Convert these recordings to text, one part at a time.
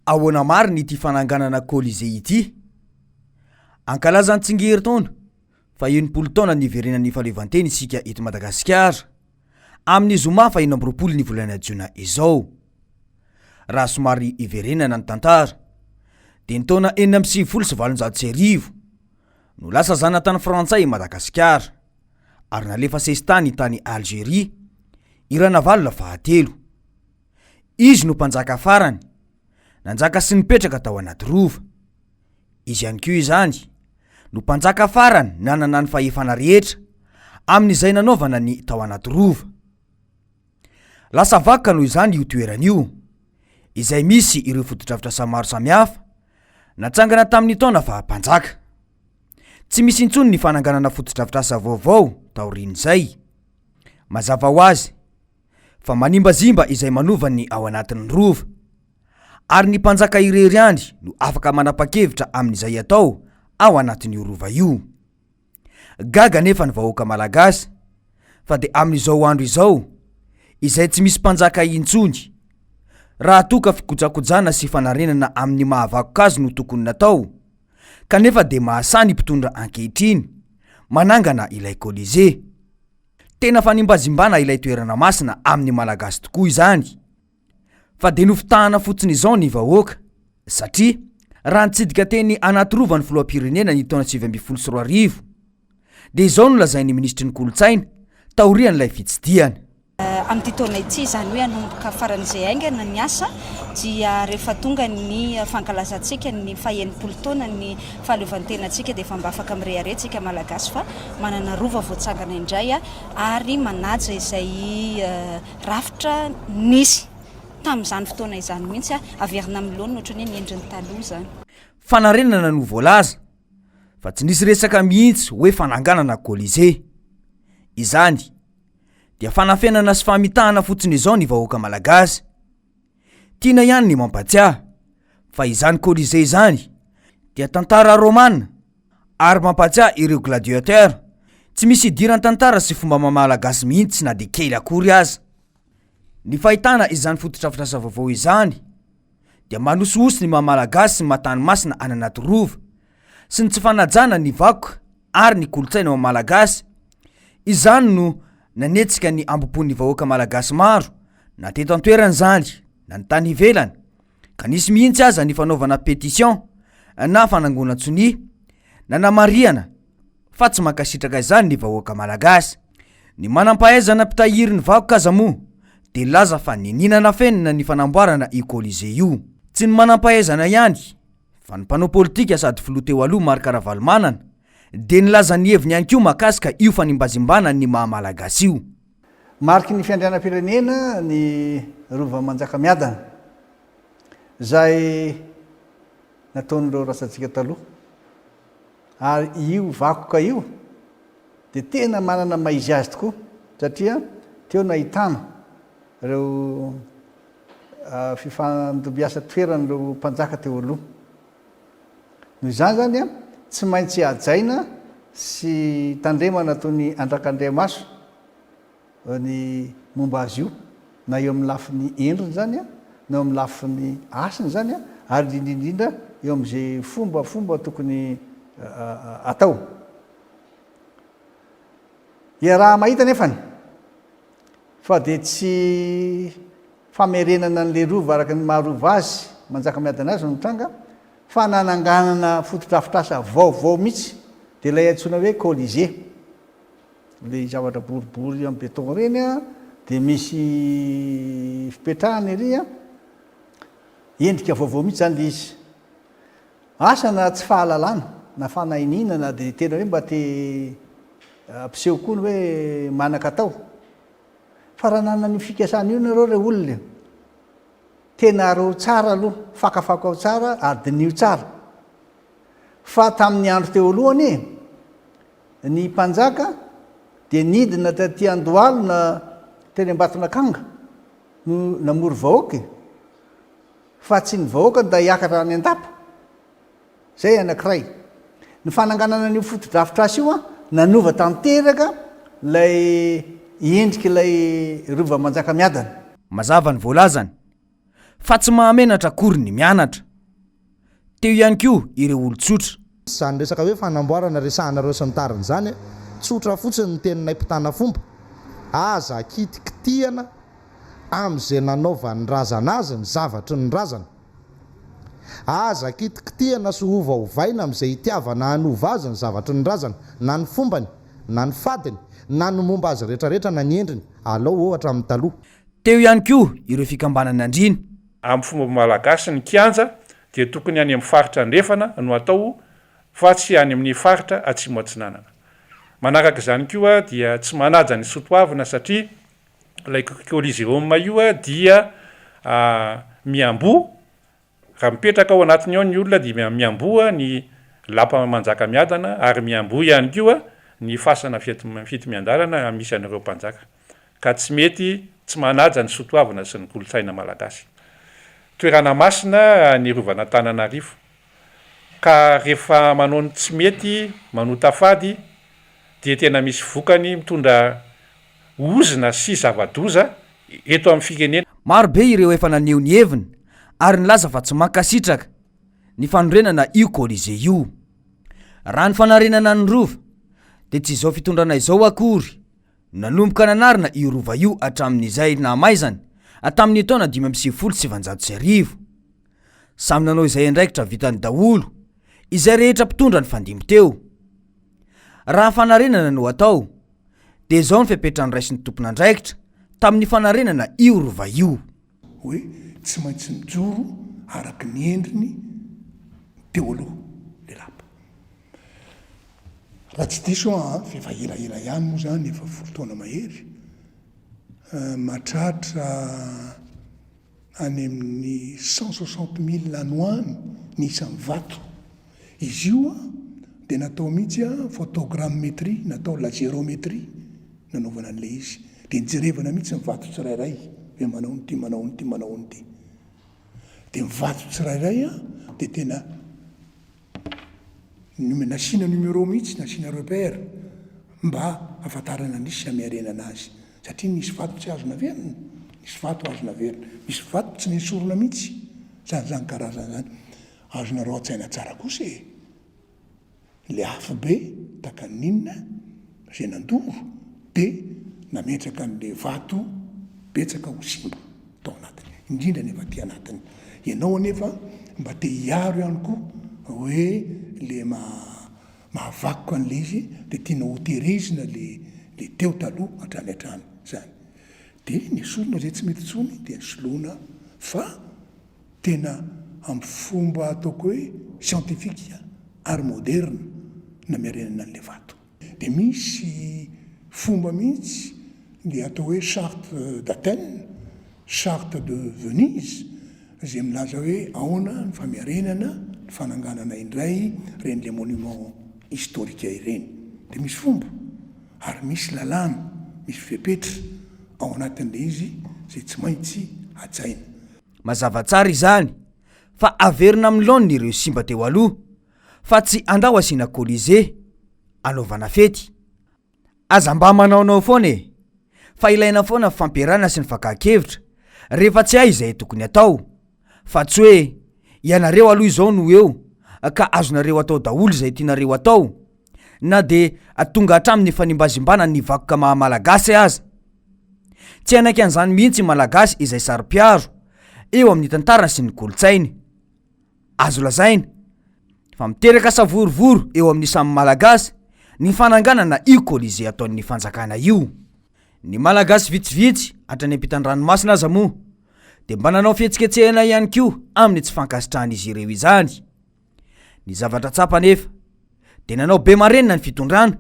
Ahoana marina ity fananganana Colisée ity? Ankalaza ny tsingerin-taona faha-60 taona niverenan'ny fahaleovantena isika eto Madagasikara, amin'ny zoma faha-26 ny volana jona izao. Raha somary iverenana ny tantara, dia ny taona 1896 no lasa zanatany frantsay i Madagasikara ary nalefa sesitany tany Algeria i Ranavalona fahatelo. Izy no mpanjaka farany nanjaka sy nipetraka tao anaty rova. Izy ihany koa izany no mpanjaka farany nanana ny fahefana rehetra amin'izay nanaovana ny tao anaty rova. Lasa vakoka noho izany io toerana io, izay misy ireo fotodrafitrasa maro samihafa natsangana tamin'ny taona faha-mpanjaka. Tsy misy intsony ny fananganana fotodrafitrasa vaovao taorian'izay. Mazava ho azy fa manimbazimba izay manova ny ao anatin'ny rova. Ary ny mpanjaka irery ihany no afaka manapa-kevitra amin'izay atao ao anatin'io rova io. Gaga anefa ny vahoaka malagasy fa dia amin'izao andro izao, izay tsy misy mpanjaka intsony, raha toa ka fikojakojana sy fanarenana amin'ny maha vakoka azy no tokony natao, kanefa dia mahasahy ny mpitondra ankehitriny manangana ilay Colisée. Tena fanimbazimbana ilay toerana masina amin'ny Malagasy tokoa izany fa dia nofitahana fotsiny izao ny vahoaka satria raha nitsidika teny Anatirova ny filoham-pirenena ny taona 2019 dia izao no lazain'ny minisitry ny kolontsaina taorian'ilay fitsidihana. Amin'ity taona ity, izany hoe hanomboka faran'izay haingana ny asa, dia rehefa tonga ny fankalazantsika ny faha-60 taona ny fahaleovantenantsika dia efa mba afaka mirehareha isika Malagasy fa manana rova voatsangana indray ary manaja izay rafitra nisy tamin'izany fotoana izany mihitsy, averina amin'ny laoniny ohatran'ny hoe ny endriny taloha izany. Fanarenana no voalaza fa tsy nisy resaka mihitsy hoe fananganana Colisée. Izany dia fanafenana sy famitahana fotsiny izao ny vahoaka malagasy. Tiana ihany ny mampatsiahy fa izany Colisée izany dia tantara romana ary mampatsiahy ireo gladiateurs tsy misy idiran-tantara sy fomba maha-malagasy mihitsy na dia kely akory aza. Ny fahitana izany fotodrafitrasa vaovao izany dia manosihosy ny maha-malagasy sy ny maha-tany masina any anaty rova sy ny tsy fanajana ny vakoka ary ny kolontsaina maha-malagasy. Izany no nanetsika ny ambom-pon'ny vahoaka malagasy maro na teto an-toerana izany na ny tany ivelany ka nisy mihitsy aza ny fanaovana pétition na fanangonan-tsonia nanamarihana fa tsy mankasitraka izany ny vahoaka malagasy. Ny manam-pahaizana mpitahiry ny vakoka aza moa dia nilaza fa niniana nafenina ny fanamboarana io Colisée io. Tsy ny manam-pahaizana ihany fa ny mpanao politika sady filoha teo aloha Marc Ravalomanana dia nilaza ny heviny ihany koa mahakasika io fanimbazimbana ny maha malagasy io. Mariky ny fiandrianam-pirenena ny Rova Manjakamiadana izay nataon'ireo razantsika taloha. Ary io vakoka io dia tena manana maha izy azy tokoa satria teo nahitana ireo fifandimbiasa toeran'ireo mpanjaka teo aloha. Noho izany izany tsy maintsy hajaina sy tandremana toy ny andrakandriamaso ny momba azy io, na eo amin'ny lafiny endriny izany, na eo amin'ny lafiny hasiny izany, ary indrindra indrindra eo amin'izay fombafomba tokony atao. Iaraha-mahita anefany fa dia tsy famerenana an'ilay rova araka ny maha rova azy, Manjakamiadana azy no nitranga, fa nananganana fotodrafitrasa vaovao mihitsy, dia ilay antsoina hoe Colisée. Ilay zavatra boribory amin'ny béton ireny an, dia misy fipetrahana ery an, endrika vaovao mihitsy izany ilay izy. Asa na tsy fahalalana, na fanahiniana, na dia tena hoe mba te hampiseho koa ny hoe manan-katao. Fa raha nanana an'io fikasana io nareo re olona e, tena araho tsara aloha, fakafakao tsara ary diniho tsara. Fa tamin'ny andro teo aloha anie, Ny mpanjaka dia nidina taty Andohalo na teny Ambatonakanga no namory vahoaka e! Fa tsy ny vahoaka no hiakatra any an-dapa. Izay anankiray. Ny fananganana an'io fotodrafitrasa io nanova tanteraka ilay endrik'ilay Rova Manjakamiadana. Mazava ny voalazany. fa tsy mahamenatra akory ny mianatra. Teo ihany koa ireo olon-tsotra. Izany resaka hoe fanamboarana resahanareo sy ny tariny izany, tsotra fotsiny ny teninay mpitana fomba, aza kitikitihana amin'izay nanaovan'ny razana azy ny zavatry ny razana. Aza kitikitihana sy ovaovaina amin'izay itiavana hanova azy ny zavatry ny razana, na ny fombany, na ny fadiny, na ny momba azy retraretra na ny endriny, alao ohatra amin'ny taloha. Teo ihany koa ireo fikambanana andriana. Amin'ny fomba malagasy ny kianja dia tokony any amin'ny faritra andrefana no atao fa tsy any amin'ny faritra atsimo atsinanana. Manaraka izany koa dia tsy manaja ny sotoavina satria ilay coliseum io dia miamboho, raha mipetraka ao anatiny ao ny olona dia miamboho ny lapa Manjakamiadana ary miamboho ihany koa ny fasana fitomiandalana misy an'ireo mpanjaka. Ka tsy mety tsy manaja ny sotoavina sy ny kolontsaina malagasy. Toerana masina ny Rovan'Antananarivo. Ka rehefa manao ny tsy mety, manota fady, dia tena misy vokany mitondra ozona sy zava-doza eto amin'ny firenena. Maro be ireo efa naneho ny heviny ary nilaza fa tsy mankasitraka ny fanorenana io Colisée io. Raha ny fanarenana ny Rova dia tsy izao fitondrana izao akory no nanomboka nanarina io Rova io hatramin'izay nahamaizany tamin'ny taona 1995. Samy nanao izay andraikitra vitany daholo izay rehetra mpitondra nifandimby teo. Raha fanarenana no atao dia izao ny fepetra noraisin'ny tompon'andraikitra tamin'ny fanarenana io rova io. Hoe tsy maintsy mijoro araka ny endriny teo aloha le lapa. Raha tsy diso aho an, f'efa elaela ihany moa izany, efa folo taona mahery, mahatratra any amin'ny 160 000 any ho any ny isan'ny vato. Izy io dia natao mihitsy photogrammetrie, natao laserometrie nanaovana an'ilay izy. Dia nijerevana mihitsy ny vato tsirairay hoe manao an'ity, manao an'ity, manao an'ity. Dia ny vato tsirairay dia tena Nasiana numéro mihitsy, nasiana repère mba hahafantarana ny sy hamerenana azy. Satria nisy vato tsy azo naverina, nisy vato azo naverina, misy vato tsy nesorina mihitsy. Izany izany karazana izany. Azonareo an-tsaina tsara kosa e! Ilay afobe tahaka ny inona izay nandoro dia nametraka an'ilay vato betsaka ho simba tao anatiny, indrindra nefa aty anatiny. Ianao anefa mba te hiaro ihany koa hoe le mahavakoka an'ilay izy dia tianao hotehirizina le le teo taloha hatrany hatrany izany. Dia nesorina izay tsy mety intsony dia nosoloina fa tena amin'ny fomba ataoko hoe scientifique ary moderne namerenana an'ilay vato. Dia misy fomba mihitsy ny atao hoe charte d'Athènes, charte de Venise, izay milaza hoe ahoana ny famerenana, ny fananganana indray ireny le monument historique ireny. Dia misy fomba ary misy lalàna, misy fepetra ao anatin'ilay izy izay tsy maintsy hajaina. Mazava tsara izany fa averina amin'ny laoniny ireo simba teo aloha fa tsy andao asiana colisée anaovana fety. Aza mba manaonao foana e! Fa ilaina foana ny fampiarahana sy ny fakan-kevitra rehefa tsy hay izay tokony atao fa tsy hoe ianareo aloha izao no eo ka azonareo atao daholo izay tianareo atao na dia tonga hatramin'ny fanimbazimbana ny vakoka maha malagasy aza. Tsy hanaiky an'izany mihitsy Malagasy izay saro-piaro eo amin'ny tantara sy ny kolontsainy. Azo lazaina fa miteraka savorovoro eo amin'ny samy Malagasy ny fananganana io Colisée ataon'ny fanjakana io. Ny Malagasy vitsivitsy hatrany ampitan-dranomasina aza moa dia mba nanao fihetsiketsehana ihany koa amin'ny tsy fankasitrahan'izy ireo izany. Ny zavatra tsapa anefa dia nanao be marenina ny fitondrana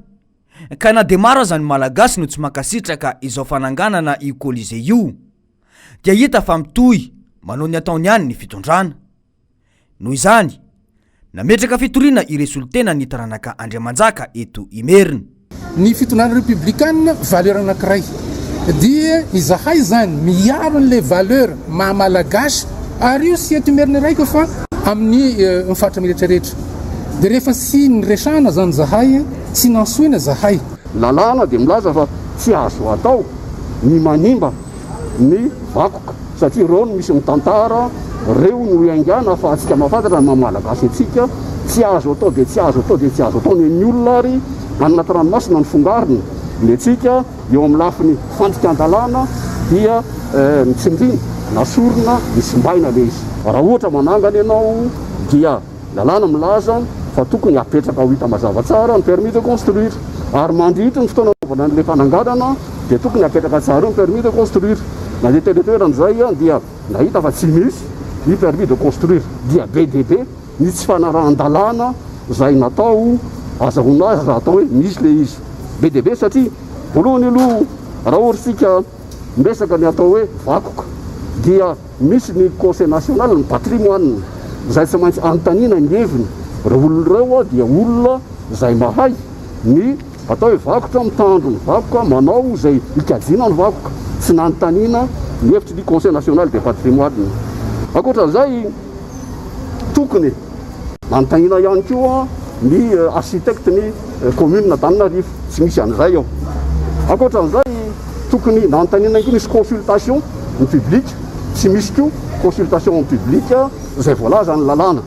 ka na dia maro aza ny Malagasy no tsy mankasitraka izao fananganana io Colisée io dia hita fa mitohy manao ny ataony ihany ny fitondrana. Noho izany, nametraka fitoriana ireo solontena ny taranaka Andriamanjaka eto Imerina. Ny fitondrana republikana valeur anakiray dia izahay izany miaro an'ilay valeur maha malagasy ary io tsy eto Imerina iraika fa amin'ny faritra rehetra rehetra dia rehefa tsy niresahana izany izahay tsy nantsoina izahay. Lalàna dia milaza fa tsy azo atao ny manimba ny vakoka. satria ireo no misy mitantara, ireo no iaingàna ahafahantsika mahafantatra ny maha Malagasy antsika, tsy azo atao dia tsy azo atao dia tsy azo atao ny an'ny olona ary any anaty ranomasina ny fongarina, ny antsika eo amin'ny lafiny fandikan-dalàna dia nitsindriana, nasorina, nisimbaina ilay izy. Raha ohatra manangana ianao dia. Lalàna milaza fa tokony hapetraka ho hita mazava tsara ny permis de construire ary mandritry ny fotoana anaovana an'ilay fananganana dia tokony hapetraka tsara eo ny permis de construire. Nandeha teny an-toerana izay dia nahita fa tsy misy ny permis de construire. Dia be dia be ny tsy fanarahan-dalàna izay natao azahoana azy raha atao hoe misy ilay izy. Be dia be satria voalohany aloha raha ohatra isika miresaka ny atao hoe vakoka dia Misy ny Conseil national ny patrimoine izay tsy maintsy anontaniana ny heviny. Ireo olona ireo dia olona izay mahay ny atao hoe vakoka, mitandro ny vakoka, manao izay hikajiana ny vakoka. Tsy nanontaniana ny hevitry ny Conseil national des patrimoines. Ankoatran'izay, tokony nanontaniana ihany koa ny architecte ny commune Antananarivo. Tsy misy an'izay ao. Ankoatran'izay, tokony nanontaniana ihany koa nisy consultation ny public, tsy misy koa consultation en public izay voalazan'ny lalàna.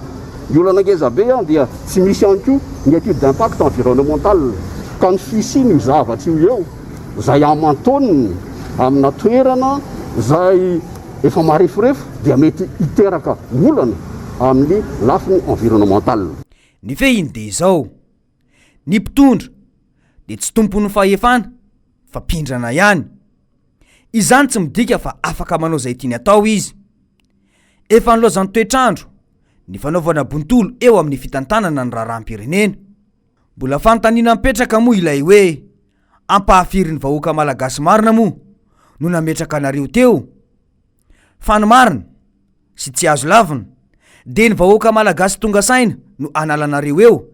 Ny olana ngeza be dia tsy misy ihany koa ny étude d'impact environnemental. Ka ny fisian'io zavatra io eo, izay aman-taoniny amina toerana izay efa mareforefo dia mety hiteraka olana amin'ny lafiny environnemental. Ny fehiny dia izao, ny mpitondra dia tsy tompon'ny fahefana fa mpindrana ihany. Izany tsy midika fa afaka manao izay tiany atao izy. Efa nilaozan'ny toetr'andro ny fanaovana bontolo eo amin'ny fitantanana ny raharaham-pirenena. Mbola fanontaniana mipetraka moa ilay hoe ampahafirin'ny vahoaka malagasy marina moa no nametraka anareo teo? Fa ny marina sy tsy azo lavina dia ny vahoaka malagasy tonga saina no analanareo eo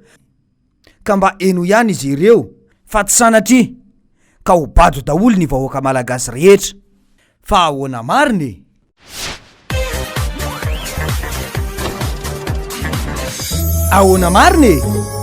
ka mba henoy ihany izy ireo fa tsy sanatria ka ho bado daholo ny vahoaka malagasy rehetra. Fa ahoana marina e? Ahoana marina e?